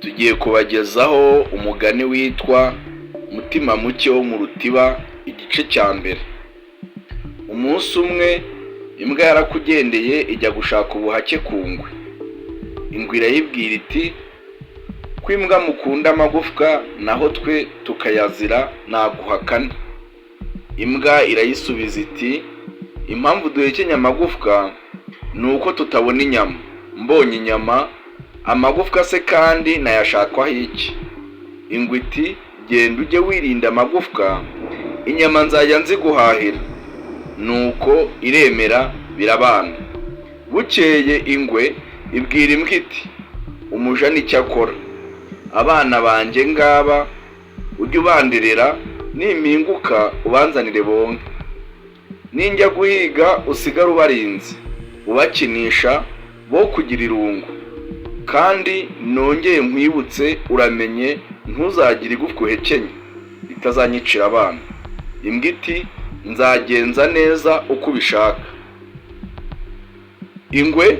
Tugiye kubagezaho umugani witwa Mutima Muke wo mu Rutiba, igice cya mbere. Umunsi umwe imbwa yarakugendeye ijya gushaka ubuhake ku ngwe. Ingwe irayibwira iti: "Ko imbwa mukunda amagufwa, naho twe tukayazira, naguhakana?" Imbwa irayisubiza iti: "Impamvu duhekenya amagufwa ni uko tutabona inyama. Mbonye inyama, amagufwa se kandi nayashakwaho iki?" Ingwe iti: "Genda ujye wirinda amagufwa, inyama nzajya nziguhahira." Nuko iremera, birabana. Bukeye ingwe ibwira imbwa iti: "Umuja nicyo akora. Abana banjye ngaba, ujye ubanderera, nimpinguka ubanzanire bonke. Ninjya guhiga usigare ubarinze, ubakinisha, bo kugira irungu. Kandi nongeye nkwibutse, uramenye ntuzagire igufwa uhekenye, ritazanyicira abana." Imbwa iti: "Nzagenza neza uko ubishaka." Ingwe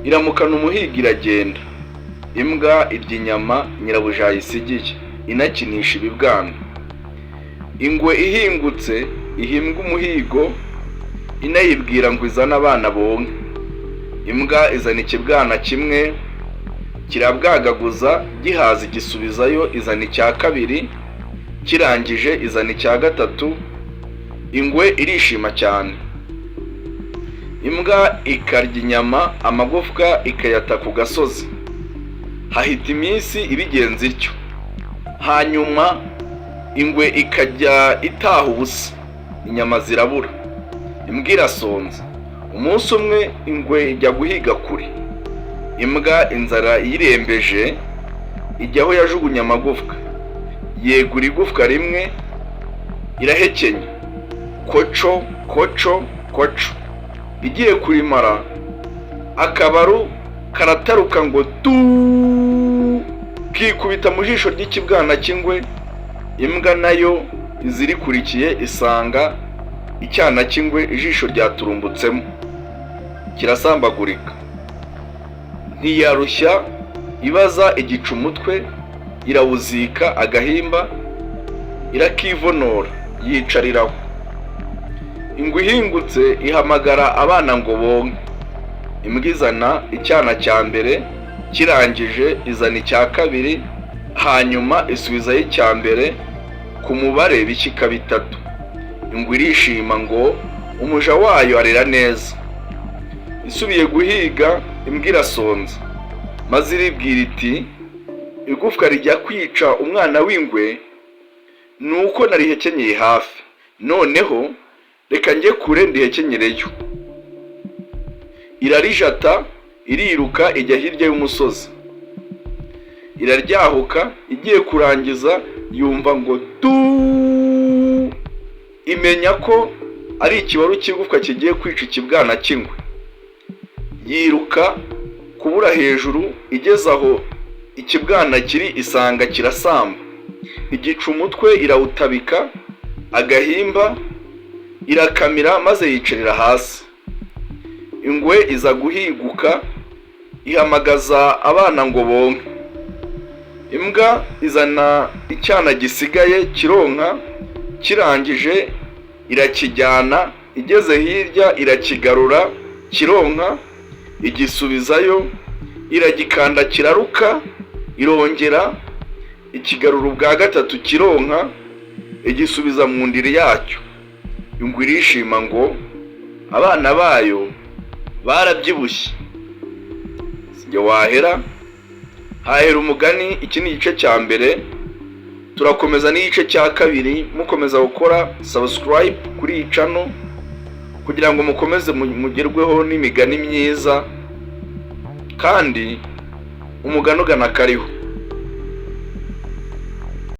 iramukana umuhigo, iragenda. Imbwa irya inyama nyirabuja yayisigiye, inakinisha ibibwana. Ingwe ihingutse iha imbwa umuhigo, inayibwira ngo izane abana bonke. Imbwa izana ikibwana kimwe, kirabwagaguza, gihaza igisubizayo. Izana icya kabiri, kirangije izana icya gatatu. Ingwe irishima cyane. Imbwa ikarya inyama, amagufwa ikayata ku gasozi. Hahita iminsi ibigenza ityo. Hanyuma ingwe ikajya itaha ubusa, inyama zirabura, imbwa irasonza. Umunsi umwe ingwe ijya guhiga kure. Imbwa inzara iyirembeje ijya aho yajugunye amagufwa, yegura igufwa rimwe, irahekenya koco koco koco. Igiye kurimara, akabaru karataruka ngo tu, kikubita mu jisho ry'ikibwana cy'ingwe. Imbwa nayo izirikurikiye, isanga icyana cy'ingwe ijisho ryaturumbutsemo, kirasambagurika. Ntiyarushya ibaza, igica umutwe, irawuzika agahimba, irakivonora, yicariraho. Ingwe ihingutse ihamagara abana ngo bonke. Imbwa izana icyana cya mbere, kirangije izana icya kabiri, hanyuma isubizayo icya mbere. Ku mubare bishyika bitatu. Ingwe irishima ngo umuja wayo arera neza. Isubiye guhiga, imbwa irasonza, maze iribwira iti: "Igufwa rijya kwica umwana w'ingwe ni uko narihekenyeye hafi. Noneho reka njye kure ndihekenyereyo." Irarijata, iriruka, ijya hirya y'umusozi, iraryahuka. Igiye kurangiza yumva ngo tu, imenya ko ari ikibaru cy'igufwa kigiye kwica ikibwana cy'ingwe. Yiruka kubura hejuru, igeze aho ikibwana kiri isanga kirasamba. Igica umutwe, irawutabika agahimba, irakamira, maze yicarira hasi. Ingwe iza guhiguka, ihamagaza abana ngo bonke. Imbwa izana icyana gisigaye, kironka, kirangije irakijyana. Igeze hirya irakigarura, kironka, igisubizayo, iragikanda, kiraruka. Irongera ikigarura ubwa gatatu, kironka, igisubiza mu ndiri yacyo. Ingwe irishima ngo abana bayo barabyibushye. Sijya wahera hahera umugani. Iki ni igice cya mbere, turakomeza n'igice cya kabiri. Mukomeza gukora subscribe kuri iyi channel kugira ngo mukomeze mugerweho n'imigani myiza, kandi umugani ugana kariho.